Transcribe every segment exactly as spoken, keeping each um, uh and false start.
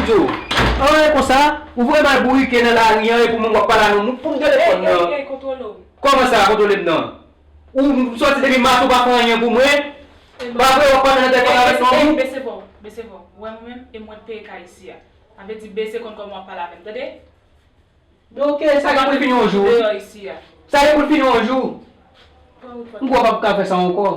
Yo, anyen konsa, ou vrèman bourike nan lari an, epi w menm w ap pale a yon moun pou m telefòn nan. Ey, ey, ey, kontwole w. Kòman sa, kontwole m nan? Ou m sòti depi maten, ou pa fè anyen pou mwen. Pa vre, w ap pale nan telefòn avèk yon moun. Bese vwa w, bese vwa w. Ou wè mwen menm, e mwen k peye kay isi a. Sa vle di bese konn kòman w ap pale avè m, tande? Men oke, sa gen pou l fini yon jou. Sa gen pou l fini yon jou. M kwè w p ap ka fè sa ankò.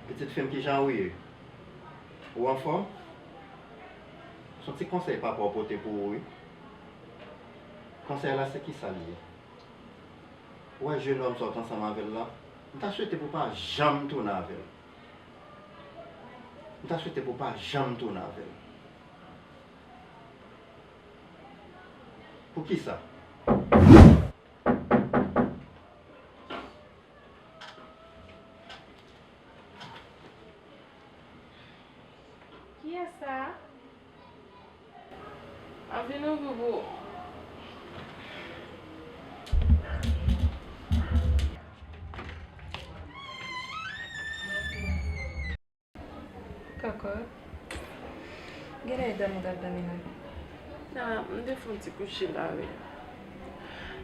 Pitit fi m, kijan ou ye? Ou anfòm? Se yon ti konsèy papa w pote pou ou, wi. Konsèy la, se kisa l ye? Ou wè jennonm sa w t ansanm avè l la? M ta swete pou w pa janm tounen avè l. M ta swete pou w pa janm tounen avè l. Poukisa? Kiyès sa a? M ap vin ouvri pou ou. Kòkòt. Genlè e dòmi w t ap dòmi la. Nan, m te fè yon ti kouche la, wi.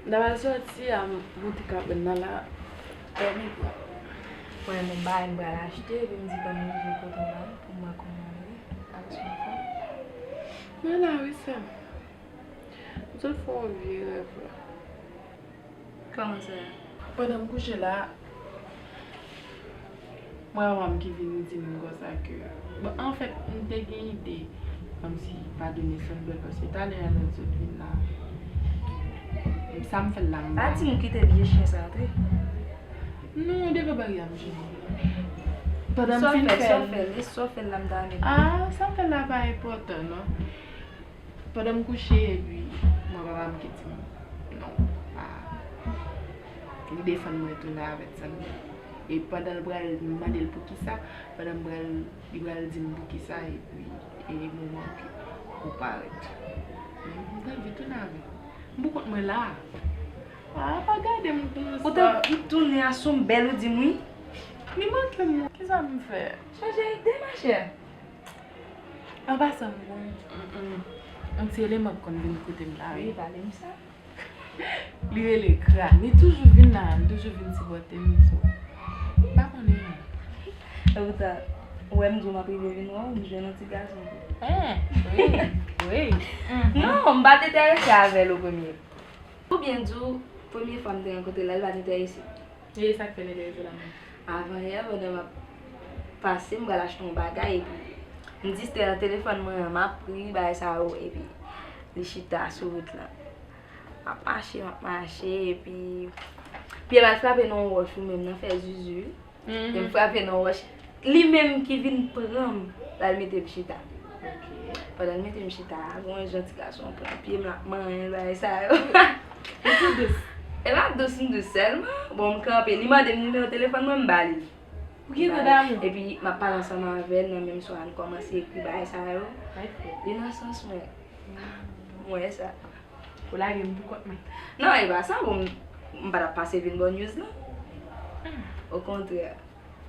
M ta pral sòti a, m monte kabann nan la. Dòmi pran. Mwen, men bagay m pral achte, epi m di ban m rive kote w la, pou m wè kòman w ye. Ak sou fò. Mwen la, wi, sè m. M sot fè yon vye rèv la. Kòman sa? Pandan m kouche la, mwen manman m ki vin di m konsa ke, bon, anfèt, m te gen ide, kòmsi padone Sandbèl, paske talè a lè l sot vin la, sa m fè l la, m pa di m kite vye chen sa antre. Non, devan bari a m jwenn li. Pandan m fin fè l, sa w fè l, sa w fè l la, m ta renmen konnen. Ah, sa m fè l la pa enpòtan, non. Pandan m kouche, epi mwen papa m ki di m, non, pa, li defann mwen tounen avèk Sandra. E pandan l pral, m mande l poukisa, pandan m pral, li pral di m poukisa, epi e moman ke ou parèt. M, m t anvi tounen avè l. M pou kont mwen la. Ah, pa gade m konsa. Ou t anvi tounen a Sandbèl, ou di m wi. Li manke m. Kisa m fè? Chanje ide, machè. An pasan, m gon, mm, mm, yon ti eleman k konn vin kote m la, wi. Wi, pale m sa. Li rele Kra. Li toujou vin la, li toujou vin sipòte m, so, m pa konnen. Epoutan, ou wè m di w m ap rive vin wè w, m jwenn yon ti gason tou. Hen, wi, wi. Non, m pa t enterese avè l o premye. Pou byen di w, premye fwa m te rankontre l la, li pa t enterese. E sa k fè l enterese la menm? Avanyè, pandan m ap pase, m pral achte yon bagay, epi m distrè nan telefòn mwen an, m ap ri, bagay sa yo, epi li chita sou wout lan. M ap mache, m ap mache, epi pye m al frape nan yon wòch, ou menm nan fè zuzu. Mhm. Lè m frape nan wòch, li menm ki vin pran m, l al mete m chita. Ok. Pandan l mete m chita a, gen yon jan ti gason pran pye m, l ap manyen l, bagay sa yo. Li tou dous. E pa dous, m dous sèlman. Bon, m kanpe, li mande m nimewo telefòn mwen, m ba li l. Ou gen tan damou? Epi m ap pale ansanm avè l nan menm swa, n kòmanse ekri bagay sa yo. Li nan sans mwen. M wè sa. Ou lage m pou kont mwen. Non, e pa sa, bon, m, m pa t ap pase vin ba w news lan. Hmm. Okontrè.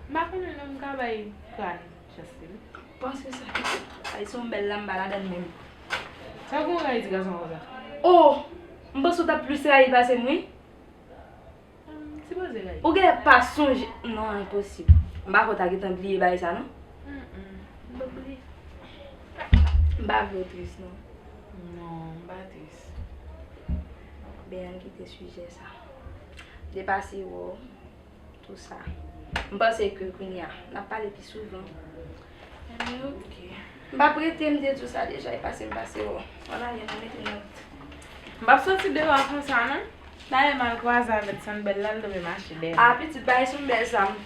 M pa konnen non, m ka bay Kra chans li wi. Panse sa. Ay, Sandbèl la, m pa ladann menm. Sa gen yon rayi ti gason konsa? Oh! M panse w t ap plis rayi l pase m wi. Hmm, sipoze rayi. Ou genlè pa sonje. Non, enposib. M pa kwè w ta gentan bliye bagay sa non. Mm, mm. M pa bliye. M pa vle w tris non. Non, m pa tris. Ben, ann kite sijè sa. Depase wè w. Tou sa. M panse ke kounye a, n ap pale pi souvan. Anben, oke. M p ap rete, m te di w sa deja, e pase m pase wè w. Ann ale, nou mete nòt. M p ap soti deyò a konsa, non. Dayè, m al kwaze avèk Sandbèl la, l tonbe mache dèyè m. A, pitit, bay Sandbèl sa m.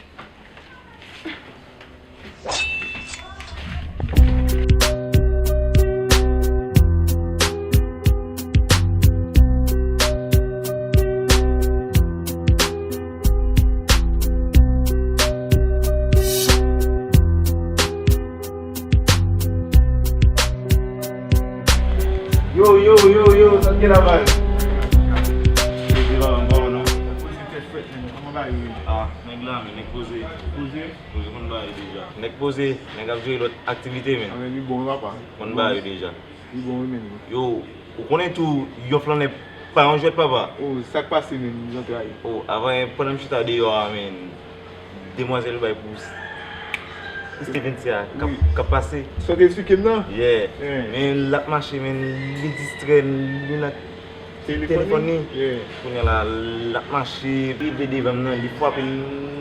Yo, yo, yo, yo, sa k gen la, baz? Yo, yo, yo, yo, non? Poze tèt frèt, men kòman bagay yo ye? Ah, nèg la, men nèg poze. Poze? Poze konn bagay deja. Nèg poze, nèg ap jere lòt aktivite, men. Ah, men li bon, papa. Konn bagay yo deja. Li bon, wi, men. Yo, ou konnen tou, yon flannè pa yon jwèt, papa. Oh, sa k pase, men, zantray? Oh, avan, pandan m chita deyò a, men, demwazèl bay pou Stevensia k ap, k ap pase. Sa w te eksplike m nan? Yeah. Men l ap mache, men li distrè, li nan telefòn li. Telefòn li? Yeah. Kounye a la, l ap mache, li rive devan m nan, li frape m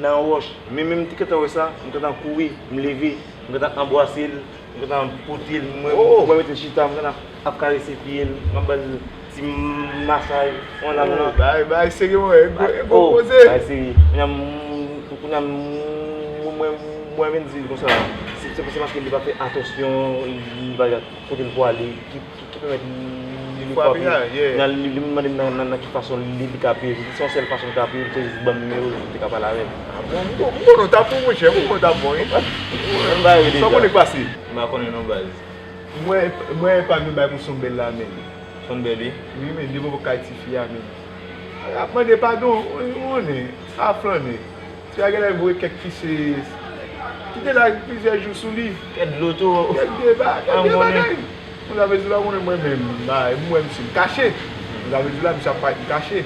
nan wòch. Men, men m te gentan wè sa, m gentan kouri, m leve, m gentan anbrase l. M gentan pote l, mwen, mwen mete l chita, m gentan ap karese pye l, m ap ba l ti masaj, yon lam nan. Bay, bay, serye, mwen, e gwo, e gwo koze. Bay, serye. Kounye a, m, kounye a, m, mwen, mwen, mwen vin di l konsa, se, se, se paske li pa fè atansyon, li pa kote l pwale, ki, ki, ki pèmèt li frape l. Kounye a, li, li mande m nan, nan, nan ki fason li, li ka peye m. Se yon sèl fason li ka peye m, se jis ban m nimewo l pou m te ka pale avè l. Ah, bon, m bon, m bon, nou t ap bon, monchè, m bon, nou t ap bon, wi. Sa w konnen k pase? M pa konnen non, baz. Mwen, mwen pa vin bay pou Sonbèl la, men. Sonbèl, wi? Wi, men, li poko kay tifi a, men. Ap mande padon, ou, ou konnen, a flannen. Ti a genlè voye kèk kise, kite la plizyè jou sou li. Kèk dlo tou. Kèk de ba-, kèk de bagay. Mwen, sa vle di la, ou konnen mwen menm, ba, m wè misye, m kache. Mwen, sa vle di la, misye ap parèt, m kache.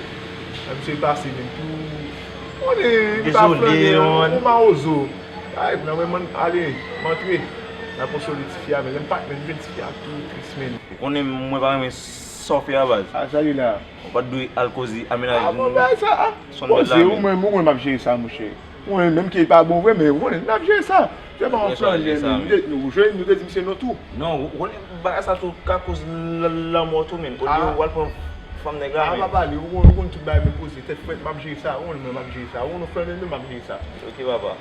Lè misye pase, men tou, ou konnen, m pa flannen, ou mawozo. Ay, nan men mwen, ale, m antre. N a konsole tifi a, men lè m pa, men m jwenn tifi a tou tris, men. Ou konnen mwen pa renmen sa w fè a, baz. A, sa li la. Ou pa t dwe al koze a mennaj nou. Ah, bon, bagay sa, ah. Sonbèl la, men. Ou menm, ou menm ap jere sa, monchè. Ou menm, menm ke li pa bon vre, men ou konnen, n ap jere sa. Se pa yon flannen, men. Nou te, nou jwenn, nou te di misye non tou. Non, ou konnen bagay sa tou ka koz la, lanmò tou, men. Olye w al pran fanm nèg la, men. Ah, pa pale, ou konn, ou konn tout bagay, men poze tèt frèt, m ap jere sa, ou konn mwen, m ap jere sa, ou konn flannen, men m ap jere sa. Ok, papa.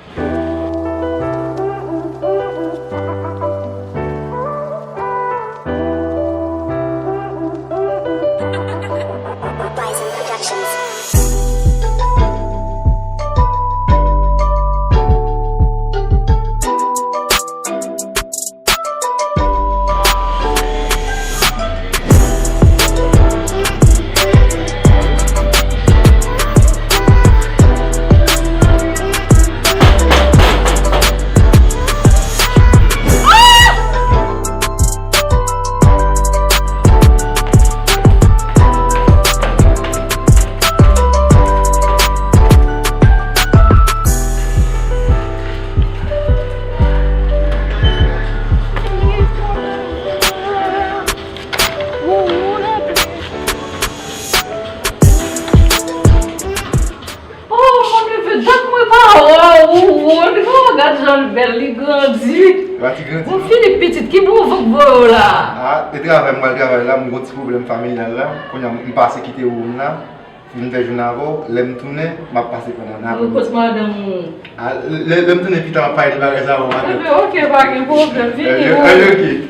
Oh, mon neveu, dat mwen pa wè w, oh, oh, gad jan l bèl, li grandi. Bon, Philippe pitit, ki bon van k voye w la? Ah, e travay, m pral travay la, m gon ti pwoblèm familyal la. Kounye a, m pase kite ou la. Vin fè jounen avè w, lè m tounen, m ap pase pran nan. Ou kot madanm ou? A, lè, lè m tounen pita, m ap pale de bagay sa avè w, madanm. Enben, ok, pa gen pwoblèm, vini, ok.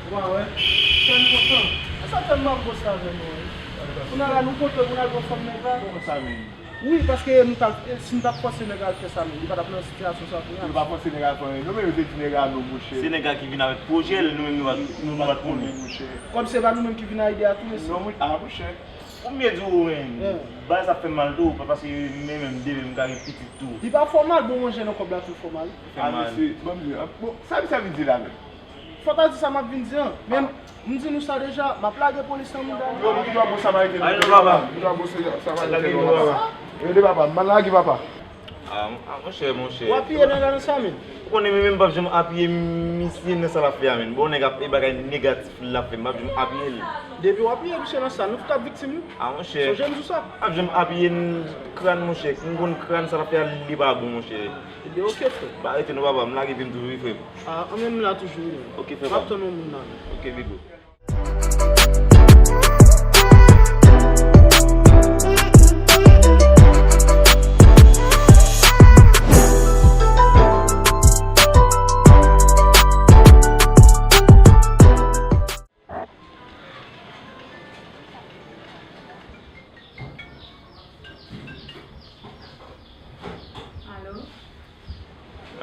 Ou pa wè? Fè m kontan. E sa fè m ap bosse avè nou, wi. Kounye a la, nou kontan pou n al pran fanm nèg la. Kòman sa, menm? Wi, paske nou t ap, si nou t ap fòse nèg la al fè sa, menm, li pa t ap nan sitiyasyon sa kounye a. Yo pa fòse nèg la al fè anyen. Nou menm, yo te di nèg la non, monchè. Se nèg la ki vin avèk pwojè l, nou menm, nou pa t, nou pa t konnen, monchè. Kòm se pa nou menm ki vin a ide a tou, mesye. Non, mon-, ah, monchè. Pou m byen di w, men, bagay sa fè m mal tou, pa paske men menm demen m ka gen pitit tou. Li pa fè w mal, bon, manje nan kòb la tou fè w mal. Ah, mesye, ban m di, ah, bon, sa misye ap vin di la menm? Fò ta di sa m ap vin di an. Men m di nou sa deja, m ap lage polis nan mouda nou. Yo, nou toujou ap bon samariten, nou toujou ap bon samariten, nou papa. Rete papa, m pa lage papa. Ah, ah, monchè, monchè. W apiye nèg la nan sa, menm? Ou konnen, men, men m p ap janm apiye misye nan sa l ap fè a, menm. Bon, nèg ap, e bagay negatif l ap fè, m p ap janm apiye l. Depi w apiye misye nan sa, nou tout ap viktim, wi. Ah, monchè. Sonje m di w sa. M p ap janm apiye n-, kràn, monchè. M konn kràn sa l ap fè a, li pa bon, monchè. Ebyen, ok, frè. Pa rete non, papa. M lage pye m toujou, wi, frè m. Ah, anmenn m la toujou, wi, menm. Ok, frè pam. M ap tann yon moun la, menm. Ok, big up.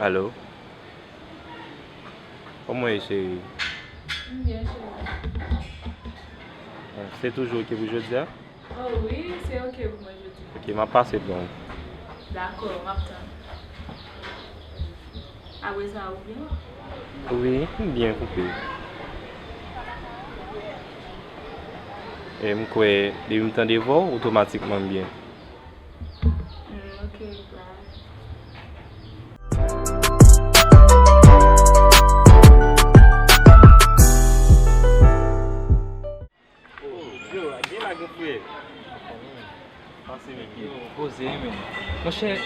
Alo? Kòman w ye, cheri? M byen, cheri. Bon, se toujou oke pou jodi a? Oh wi, se oke pou mwen jodi. Oke, m ap pase pran w. Dakò, m ap tann. Apre sa, ou byen? Wi, m byen koupe. E m kwè, depi m tande vwa w, otomatikman m byen. Mm, oke, bye. Oh, yo, gen la, gen frè. Pase menm. Yo, poze, men. Monchè,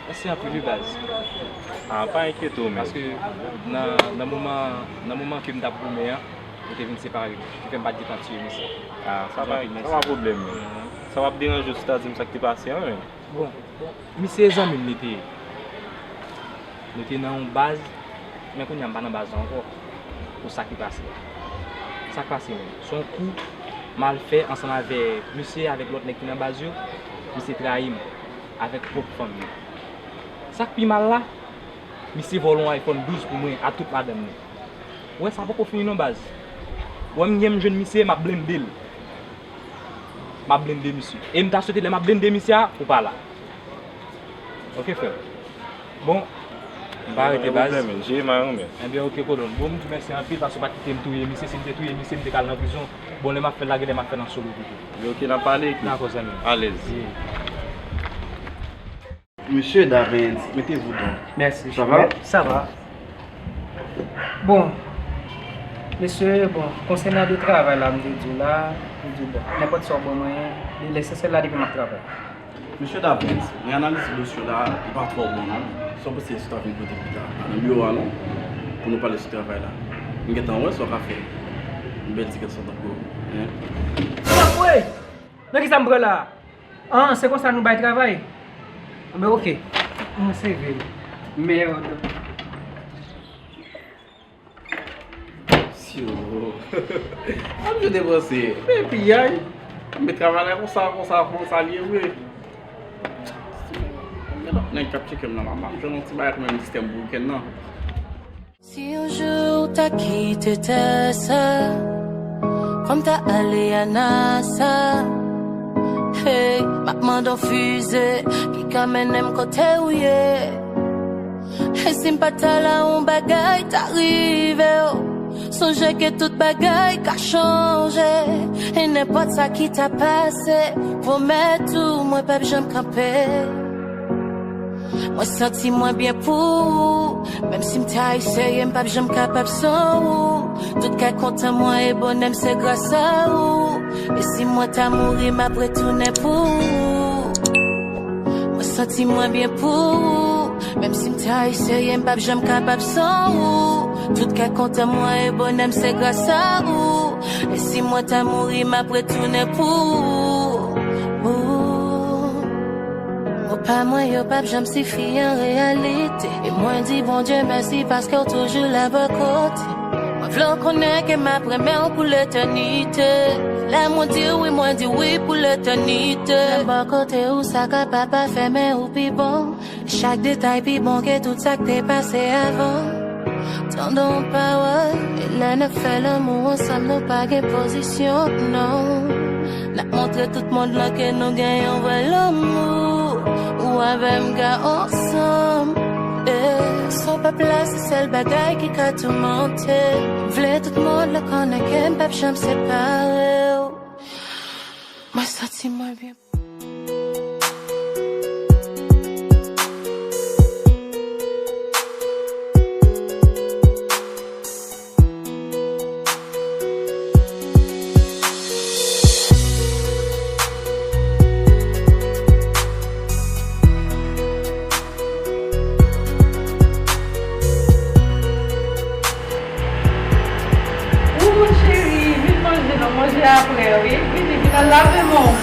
mèsi anpil, wi, baz. Ah, pa enkyete w, men. Paske nan, nan moman, nan moman ke m t ap goumen an, ou te vin separe m. Ki fè m pa t gentan tiye misye. Ah, sa pa, sa pa pwoblèm, men. Mhm. Sa p ap deranje w si w ta di m sa k te pase an, men. Bon, bon, misye e zanmi m li te ye. Nou te nan yon baz, men kounye a m pa nan baz la ankò. Pou sa ki pase a. Sa k pase menm? Se yon kou m al fè ansanm avèk misye, avèk lòt nèg ki nan baz yo, misye trayi m avèk pwòp fanmi l. Sa k pi mal la, misye vòlè yon iPhone douz pou mwen ak tout madanm li. Ou wè sa poko fini non baz. Ou wè m gen m jwenn misye, m ap blende l. M ap blende misye. E m ta swete lè m ap blende misye a, ou pa la. Oke, frè m. Bon, m pa rete baz. Jere may ou menm. Ebyen, oke, kolòn. Bon, m di w mèsi anpil paske w pa t kite m touye misye. Si m te touye misye, m te ka al nan prizon. Bon, lè m ap fè l la, genlè m ap fè l an solo pito. Oke, n ap pale epi. Dakò, zanmi m. Alèz. Yeah. Monsieur Davens, mettez-vous donc. Merci. Ça va? Ça va. Bon, mesye, bon, konsènan de travay la, m te di w la, m di w, bon, nenpòt sa w ban mwen, lesansyèl la depi m ap travay. Mesye Davens, mwen analize dosye w la, li pa twò bon non. Sa w panse si w ta vin kote m pita? Pa nan biwo a non, pou nou pale sou travay la. M gentan wè sa w ka fè. Yon bèl ti gason tankou w, hein? Nan kisa m pran la? Ah, se konsa nou bay travay? Anben, oke. Mwen seve l. Mèd. Syo. Ap jwe depanse. Men piyay. Men travay la konsa, konsa, konsa l ye vre. Men lòt nèg k ap tcheke m nan, m ap jwenn yon ti bagay pou mwen distè m pou wikenn nan. Si yon jou w ta kite tè sa, fò m ta ale a NASA. Hey, m ap mande w fize ki ka mennen m kote w ye. E si m pa ta la, yon bagay ta rive w. Sonje ke tout bagay ka chanje. E nenpòt sa ki ta pase, pwomèt ou mwen p ap janm kanpe. Mwen santi mwen byen pou ou. Menm si m ta eseye, m p ap janm kapab san ou. Tout kay kontan mwen e bonè m se gras a ou. E si mwen ta mouri, m ap retounen pou ou. Mwen santi mwen byen pou ou. Menm si m ta eseye, m p ap janm kapab san ou. Tout kay kontan mwen e bonè m se gras a ou. E si mwen ta mouri, m ap retounen pou ou. Mo pa mwen yo p ap janm sifi an reyalite. E mwen di Bondye mèsi paske w toujou la bò kote. Mwen vle w konnen ke m ap renmen w pou letènite. Lè mwen di wi, mwen di wi pou letènite. Lè m bò kote ou, sa ka pa pafè, men ou pi bon. Chak detay pi bon ke tout sa k te pase avan. Tande yon pawòl, e lè n ap fè lanmou ansanm, nou pa gen pozisyon, non. N ap montre tout mond lan ke nou gen yon vrè lanmou. Ou avè m ka ansanm, eh. Sa w p ap la, se sèl bagay ki ka toumante m. Vle tout mond lan konnen ke m p ap janm separe w. Mwen santi mwen byen. Wouhou cheri, vin manje non, manje apre wi. Vini, vin al lave men w.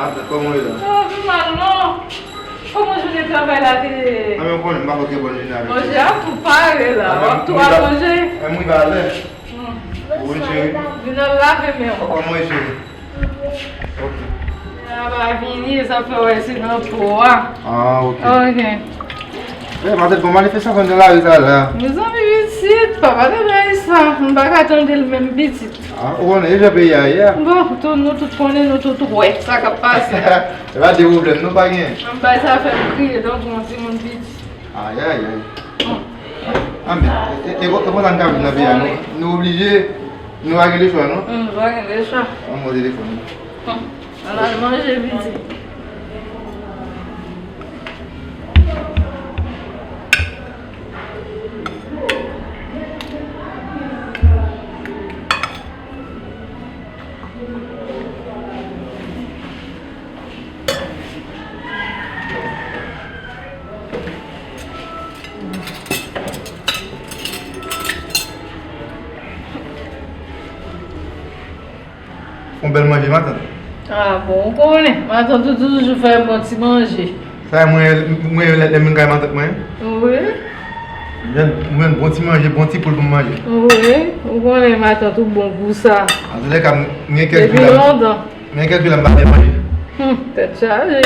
Matant, kòman w ye la? Ah, pi mal non. Kòman jounen travay la te? Ah, men w konnen, m pa fè trè bòn jounen avèk manje a tou pare la. W ap tou alonje. M rive alè. Wi, cheri. Vin al lave men w. Kòman w ye, cheri? Ok. A pa vini, sa fè wè se nan po a. Ah, ok. Ok. Eh, matant, bon manifestasyon nan lari sa la. Mezanmi, pitit, papa te bay sa. M pa ka tande l menm, pitit. Ah, ou konnen, e jan peyi a ye a. Bon, tou, nou tout konnen, nou tout wè sa k ap pase a. E pa de pwoblèm, non, pa gen. Ann bay sa fè m kriye tankou yon timoun piti. Ayayay. Anben, e, e, e, e konsa n ka viv nan peyi a, nou, nou oblije, nou pa gen lechwa, non? Hmm, nou pa gen lechwa. Ann mwen telefòn. Hmm, ann al manje, pitit. Yon bèl manje, matant. Ah bon, ou konnen, matant ou toujou fè bon ti manje. Sa mwen, mwen lè, lè m vin kay matant mwen. Wi. Mwen, mwen bon ti manje, bon ti poul pou m manje. Wi, ou konnen matant ou bon pou sa. Antoulèka, m gen kèk jou la. Depi lontan. M gen kèk jou la m pa byen manje. Hmm, tèt chaje.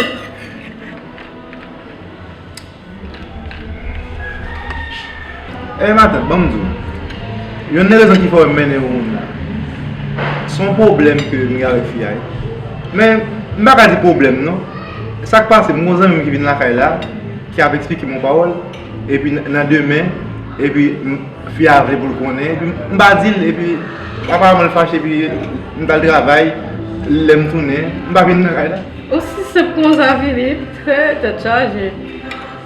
Eh, matant, ban m di w. Youn nan rezon ki fè w m mennen ou la, se yon pwoblèm ke m gen avèk fi a, wi. Men, m pa ka di pwoblèm, non. Sa k pase, m gen yon zanmi m ki vin lakay la, ki ap eksplike m yon pawòl, epi n-, nan demen, epi m, fi a vle pou l konnen, epi m, m pa di l, epi aparaman l fache, epi m t al travay, lè m tounen, m pa vin lakay la. Osi senp konsa, Philippe, trè tèt chaje.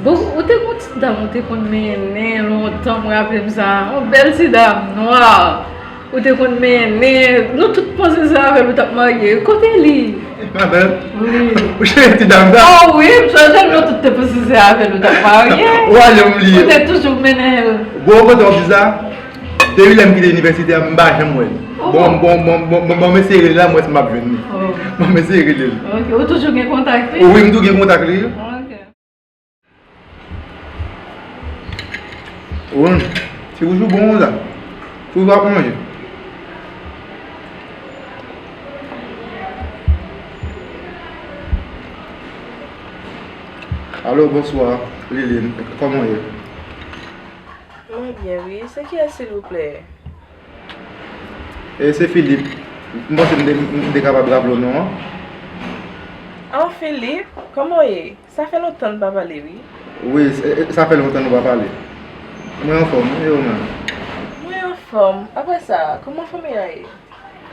Bon, ou te gon ti dam ou te konn mennen lontan, m raple m sa. Yon bèl ti dam nwa. Ou te konn mennen. Nou tout panse se avè l ou t ap marye. Kote li? Matant? Wi. Ou cheri ti dam sa? Oh wi, m sonje nou tout te panse se avè l ou t ap marye. Ou pa janm bliye. Ou te toujou mennen l. Bon, ou kontan w di sa? Depi lè m kite inivèsite a, m pa janm wè l. Oh. Bon, bon, bon, bon, bon, bon, m eseye rele l la, m wè si m ap jwenn li. Oh. Bon, m eseye rele l. Ok, ou toujou gen kontak li? Wi, m toujou gen kontak li. Ok. Wi, ti bouch ou bon la. Toujou ap manje. Alo, bonswa, Liline. Kòman w ye? Mwen byen, wi. Se kiyès, silvouplè? E se Philippe. M panse m te, m te kapab raple w non an. Oh, Philippe, kòman w ye? Sa fè lontan n pa pale, wi. Wi, e, e, sa fè lontan nou pa pale. Mwen anfòm, wi, e ou menm? Mwen anfòm. Apre sa, kòman fanmi a ye?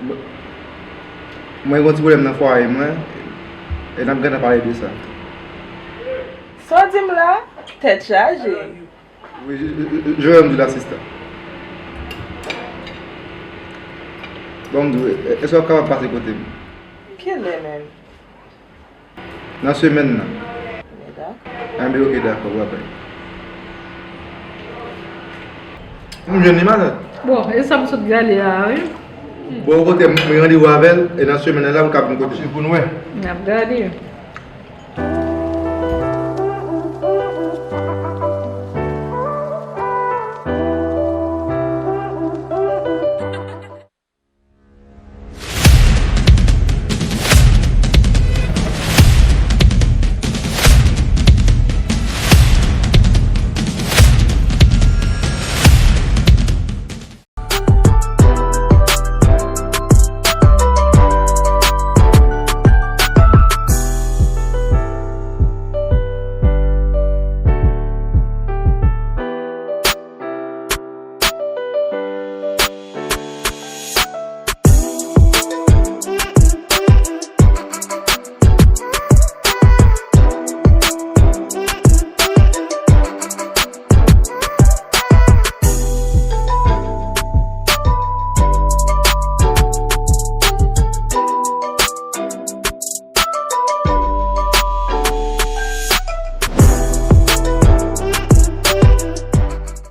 Bon, mwen gen yon ti pwoblèm nan fwaye mwen, e n ap gentan pale de sa. Sa w di m la? Tèt chaje. Wi, je, je, je, je viens de l'assistant. Bon, m di w, èske w ap kapab pase kote m? Kilè menm? Nan semèn nan. Enben, ok, dakò, bye bye. M jwenn li, matant. Bon, e sa m sot gade a, wi. Bon, kote m, m gen randevou avè l, e nan semèn nan la, m ka vin kote m. Se pou n wè. N ap gade.